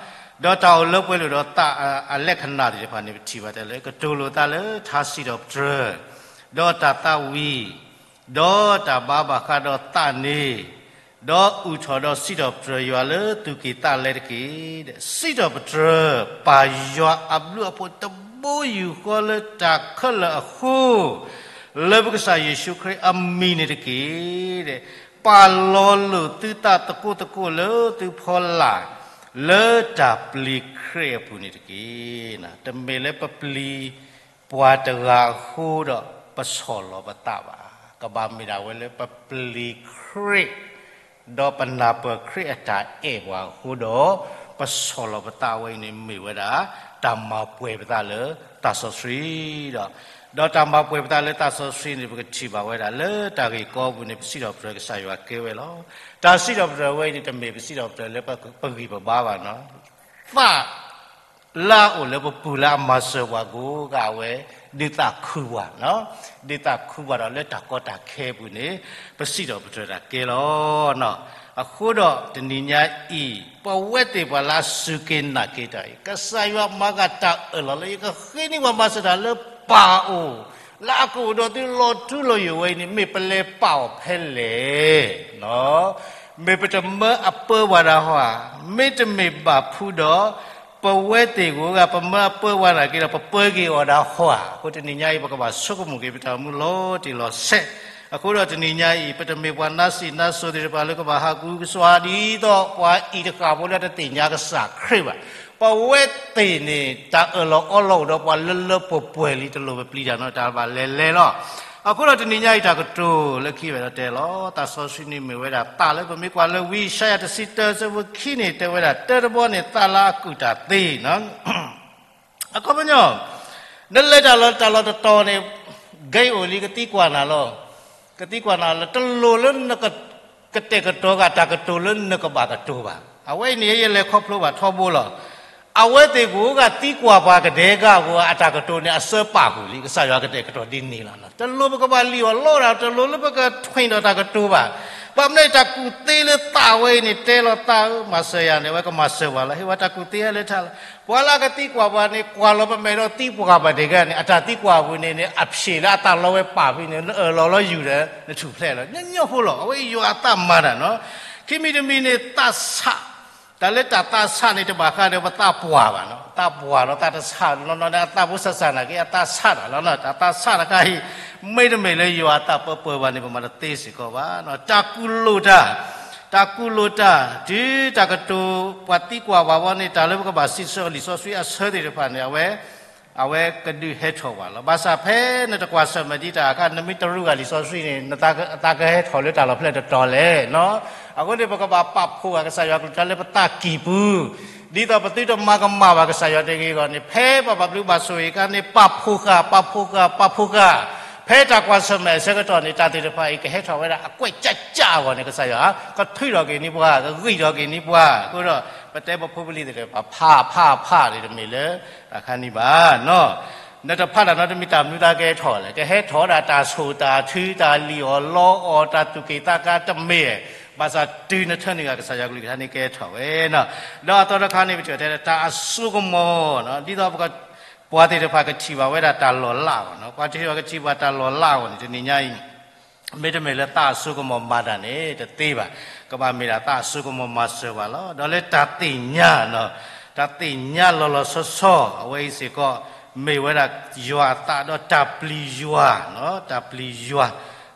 ဒီးတၢ်အိၣ်လၢပှဲၤလိာ်ဒီးသးအလဲၣ်ခဏာ်သ့ၣ်တဖၣ်န့ၣ် ပထံၣ်ဘၣ်တဲလၢ ကတိၤလိာ်သးလၢထါစံးထီၣ်ပတြၢၤ, ဒီးတၢ်သးဝံၣ်, ဒီးတၢ်ဘါဘၣ်ဃးဒီးသးန့ၣ်, ဒီးအုၣ်ထီၣ်ဒီးစံးထီၣ်ပတြၢၤယွၤလၢသူၣ်ကံၢ်သးလဲတက့ၢ်. စံးထီၣ်ပတြၢၤပၢ်ယွၤအဘျုးအဖှိၣ်တဘိယူၢ်ဃီလၢတၢ်ခဲလၢာ်အဃိ, လၢပကစၢ်ယ့ၣ်ၡူးခရံာ်အမံၤန့ၣ်တက့ၢ်. ပာ်လီၤလိာ်သုသးသကိးသကိးလၢသုဖီလာ်, လၢတၢ်ပျံၤခရံာ်အပူၤန့ၣ်တက့ၢ်. တမ့ၢ်လၢပပျံၤပှၤတဂၤအဃိဒီး ပဆီၣ်လီၤပသးဘၣ်. ကဘၣ်မ့ၢ်ဒၣ်ဝဲလၢပပျံၤခရံာ် ဒီးပနၢ်ပၢၢ်ခရံာ်အတၢ်အဲၣ်ပှၤအဃိဒီး ပဆီၣ်လီၤပသးဝဲအံၤန့ၣ် မ့ၢ်ဝဲဒၣ် တၢ်မၤပှဲၤပသးလၢသးစီဆှံဒီး, ဒီးတၢ်မၤပှဲၤပသးလၢသးစီဆှံန့ၣ် ပကထံၣ်ဘၣ်ဝဲဒၣ်လၢတၢ်ဂ့ၢ်ကီပူၤန့ၣ် ပစံးထီၣ်ပတြၢၤကစၢ်ယွၤကဲဝဲလီၤ. တၢ်စံးထီၣ်ပတြၢၤဝဲအံၤန့ၣ် တမ့ၢ်ပစံးထီၣ်ပတြၢၤလၢပဂံၢ်ပဘါဘၣ်နီၤ. သး လၢအအိၣ်လၢပပူၤလၢအမၤစၢၤပှၤကိးဂၤဝဲ ဒုးသးခုပှၤ, ဒုးသးခုပှၤဒီးလၢတၢ်ကီတၢ်ခဲအပူၤန့ၣ် ပစံးထီၣ်ပတြၢၤတၢ်ကဲလီၤ. အဃိဒီးတနံၤညါအံၤ ပဝဲသ့ၣ်ပှၤလၢအစူၢ်က့ၤနာ်က့ၤတၢ်အံၤ ကစၢ်ယွၤမၤဂ့ၤတၢ်အၢၣ်လီၤလၢ ယကဃ့န့ၢ်ပှၤမၤစၢၤတၢ်လၢပၢ်အအိၣ် လၢအကအိၣ်ဒီးသုလီၤထူလီၤယိာ်ဝဲအံၤန့ၣ် မ့ၢ်ပလဲၤပာ်အီၤဖဲလဲၣ် မ့ၢ်ပတမၢအပၢပှၤဒၣ်ဟီဧါ, မ့တမ့ၢ်ဘၣ်ဖုဒီး ပဝဲသ့ၣ်ကိးဂၤ ပမၢအပၢပှၤနာ်က့ဒီး ပပၢက့ၤအီၤဒၣ်ဟီဧါ. အဃိတနံၤညါအံၤ ပကဘၣ်ဆိကမိၣ်က့ၤပတၢ်အိၣ်မူလီၤတံၢ်လီၤဆဲး. အဃိဒီးတနံၤညါအံၤ ပတမ့ၢ်ပှၤနါစံးနါစိၤသ့ၣ်တဖၣ်လၢကဘၣ်ဟးကူကစွါဒ်သိး ပှၤအံၤတဃၣ်ဖိလၢတသ့ၣ်ညါကစၢ်ခရံာ်ဘၣ်. ပဝဲသ့ၣ်န့ၣ် တၢ်အၢၣ်လီၤအီလီၤအိၣ်ဒီးပှၤလၢလၢပှဲၤပှဲၤလံ တလိၣ်ပပျံၤတၢ်နီတၢ်ဘၣ်လဲၤလဲၤလီၤ. အဃိဒီးတနံၤညါအံၤ တၢ်ကတိၤလၢခံဝဲဒီးတဲလီၤ သးစီဆှံန့ၣ်မ့ၢ်ဝဲဒၣ်သးလၢပမ့ၢ်ကွၢ်လၢဝံယၡါယၤတဆံတၢ ဆၢဖိခံန့ၣ် တဲဝဲဒၣ် တၢတဘီန့ၣ် သးလၢအကုၢ်တၢ်သ့နီၤ အခီပညီ နလဲၤတၢ်လီၢ်တၢ်လီၢ်တတီၤန့ၣ် ဂဲၤအိၣ်လံ ကသံကွၢ်နၤလီၤ. ကသံကွၢ်နၤလီၤ တလိၣ်လၢနက ကတဲာ်ကတီၤဂ့ၤတၢ်ကတိၤလၢနကဘၣ်ကတိၤဘၣ်. အဝဲအံၤန့ၣ် ယလဲၤခီဖျိဘၣ်ထီဘိလီၤ. အဝဲသ့ၣ်ကိးဂၤသံကွၢ်ပှၤကဒဲကဂၤ အတၢ်ကတိၤန့ၣ် အစၢပာ်ဃုာ်လံ ကစၢ်ယွၤကတဲာ်ကတီၤဒ်န့ၣ်လီၤ. တလိၣ်ပကဘၣ်လံၣ်အီၤလီၤဒၣ် တလိၣ်လၢပကထွံၣ်ဒီးတၢ်ကတိၤဘၣ်. ဘၣ်မနုၤတၢ်ကူၣ်သ့လၢသးဝဲအံၤန့ၣ် တဲလီၤသးဧၢ မၤစၢၤယၤန့ၣ် အဝဲကမၤစၢၤပှၤလီၤ ဟ့ၣ်ဝဲတၢ်ကူၣ်သ့ဟဲလၢထးလီၤ. ပှၤလၢအကသံကွၢ်ပှၤန့ၣ် ကွၢ်လီၤပမဲာ်ဒီးသံကွၢ်ပှၤတဂၤန့ၣ် အတၢ်သံကွၢ်ပူၤန့ၣ်န့ၣ် အဖျ့ၣ်လၢအသးလီဝဲပာ်ဖဲန့ၣ် နအၢၣ်လီၤလီၤယူၤဒီး နထူၣ်ဖျဲးလီၤ ညီညီဖိလီၤ. အဝဲယွၤအသးမၤတၢ်နီၤ. ခံမံၤတမံၤန့ၣ် သးဆး တၢ်လၢတၢ်သးဆးန့ၣ် တဘၣ်ဃးဒီးပသးပှၢ်ဘၣ်နီၤ. သးပှၢ်ဒီးသးတဆးနီၤနီၤန့ၣ် အသးဖိဆးဆးနာ်က့ အသးဆးတၢ်လီၤနီၤ. တၢ်သးဆးတခါအံၤ မ့တမ့ၢ်လၢယွၤအသးပၢပၢၢ်ဘၣ်န့ၣ် ပမၤတသ့စ့ၢ်ကီးဘၣ်. တၢ်ကူၣ်လိာ်တၢ် တၢ်ကူၣ်လိာ်တၢ် တုၤတၢ်ကတိၤ ပှၤသံကွၢ်ပှၤဘီန့ၣ် တၢ်လၢပကဘၣ်စံးဆၢအီၤလံာ်စီဆှံအဆၢသ့ၣ်တဖၣ်န့ၣ် အဝဲ အဝဲကဒုးဟဲထီၣ်ဝဲလီၤ. ဘၣ်ဆၣ်ဖဲနတကွၢ်ဆၢၣ်မဲာ်ဒ်တၢ်အခါ နမ့ၢ်တရူးဂၤလံာ်စီဆှံန့ၣ် နသးကဟဲထီၣ်လၢတၢ်လီၢ်ဖျဲၣ်တတီၤလဲၣ်နီၤ. အဃိန့ၣ် ပကဘၣ်ပာ်ဖှိၣ်ဃာ်ကစၢ်ယွၤကလုၢ်ကထါလၢပသးကံၢ်ပူၤ, ဒ်သိးပသုတမၤကမၣ်ဘၣ်ကစၢ်ယွၤတဂ့ၤအဂီၢ်န့ၣ် ဖဲပဘၣ်ဘျုးဘၣ်ဆိၣ်ဂ့ၤအခါန့ၣ် ပာ်ဖှိၣ်ဃာ် ပာ်ဖှိၣ်ဃာ် ပာ်ဖှိၣ်ဃာ်, ဖဲတၢ်ကွၢ်ဆၢၣ်မဲာ်အဆၢကတီၢ်န့ၣ် တၢ်သ့ၣ်တဖၣ်အံၤ ကဟဲထီၣ်ဝဲဒၣ်အကွဲးကၠၢ်ကၠၢ်အဂီၢ်န့ၣ် ကစၢ်ယွၤ ကထုးထီၣ်က့ၤန့ၢ်ပှၤ ကဂံၢ်ထီၣ်က့ၤန့ၢ်ပှၤ. အဃိဒီး ပတဲပဖိပလံၤသ့ၣ်တဖၣ် ဖးဖးဖးန့ၣ် တမ့ၢ်လၢတၢ်ခါန့ၣ်ဘၣ်နီၤ. နတဖးတၢ်နီတမံၤ တၢ်မနုၤသးကဟဲထီၣ်လဲၣ်, ကဟဲထီၣ်ဒၣ်တၢ်ဆိၣ်တၢ်ထု တၢ်လံၣ်အီၣ်လီအီၣ် တၢ်သူၣ်က့ၣ်သးကါ တမ့ၢ်, ဘၣ်ဆၣ်တုၤနထၢနုာ်ဂၤ ကစၢ်ယွၤကလုၢ်ကထါန့ၣ်ကဟဲထီၣ်ဝဲနီၤ. ဒီးအသီတခါန့ၣ် ပထံၣ်ထဲတၢ်အစိကမီၤနီၤ, ဒ်သိးပ ပှၤသ့ၣ်တဖၣ်ကထံၣ်ဘၣ်ဝဲဒၣ်တၢ်လီၤလးအဂီၢ်နီၤ. ပှၤသ့ၣ်တဖၣ်ကထံၣ်ဘၣ်တၢ်လီၤလးအဂီၢ်န့ၣ် တနံၤညါအံၤ မ့တမ့ၢ်လၢသးအစိကမီၤမၤတၢ်န့ၣ် တသ့ဘၣ်. ကဘၣ်မ့ၢ်ဒၣ်သးအစိကမီၤမၤစၢၤပှၤလီၤ. ဒီးလၢတၢ်သ့ၣ်ညါနီၤ, တၢ်သ့ၣ်ညါလီၤလီၤဆီဆီ အဝဲအံၤစ့ၢ်ကီး မ့ၢ်ဝဲဒၣ်ယွၤအသးဒီးတၢ်ပျံၤယွၤနီၤ, တၢ်ပျံၤယွၤ,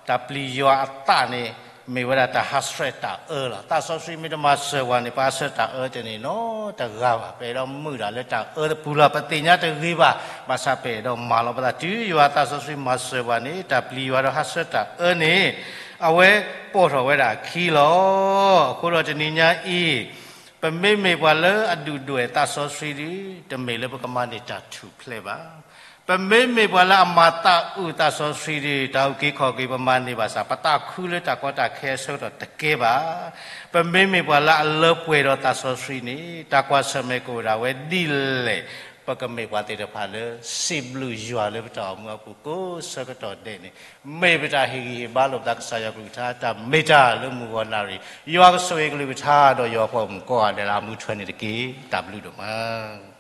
တၢ်ပျံၤယွၤအသးန့ၣ် မ့ၢ်ဝဲဒၣ်တၢ်ဟးဆှဲးတၢ်အၢလီၤ. သးစီဆှံမ့ၢ်တမၤစၢၤပှၤန့ၣ် ပဟးဆှဲးတၢ်အၢတန့ၢ်နီတဂၤဘၣ်. ပအဲၣ်ဒိးမုာ်ဒၣ်လၢတၢ်အၢတပူၤလီၤ. ပသ့ၣ်ညါတဂ့ၤဘၣ်, ဘၣ်ဆၣ်ပအဲၣ်ဒိးမၤလီၤပသး တုၤယွၤသးစီဆှံမၤစၢၤပှၤန့ၣ် တၢ်ပျံၤယွၤဒီးဟးဆှဲးတၢ်အၢန့ၣ် အဝဲပိာ်ထီၣ်ဝဲဒၣ်အခံလီၤ. အဃိဒီးတနံၤညါအံၤ ပမ့မ့ၢ်ပှၤလၢအဒုၣ်ဒွဲၣ်သးစီဆှံဒီး တမ့ၢ်လၢပကမၤန့ၢ်တၢ်ထူၣ်ဖျဲးဘၣ်. ပမ့မ့ၢ်ပှၤလၢအမၤသးအုးသးစီဆှံဒီး တၢ်အုၣ်က့ၤခီၣ်က့ၤပမၤန့ၢ်ဘၣ်ဆၣ် ပသးခုလၢတၢ်ကီတၢ်ခဲအဆၢကတီၢ်တကဲဘၣ်. ပမ့မ့ၢ်ပှၤလၢအလၢပှဲၤဒီးသးစီဆှံန့ၣ် တၢ်ကွၢ်ဆၢၣ်မဲာ်ကအိၣ်ဒၣ်ဝဲဒ်လဲၣ်, ပကမ့ၢ်ပှၤသ့ၣ်တဖၣ်လၢ စံးဘျုးယွၤလၢပတၢ်အိၣ်မူအပူၤကိးဆၢကတီၢ်ဒဲးန့ၣ် မ့ၢ်ပတၢ်ဟ့ၣ်ဂံၢ်ဟ့ၣ်ဘါလိာ်ပသး ကစၢ်ယွၤကလုၢ်ကထါ တၢ်မ့ၢ်တၢ်လၢမုၢ်ဂီၤနၣ်ရံၣ်. ယွၤကဆိၣ်ဂ့ၤကလုၢ်ကထါဒီးယွၤပှၤမုၣ်ကိးဂၤဒဲးလၢအမူထွဲန့ၣ်တက့ၢ်. တၢ်ဘျုးဒိၣ်မး.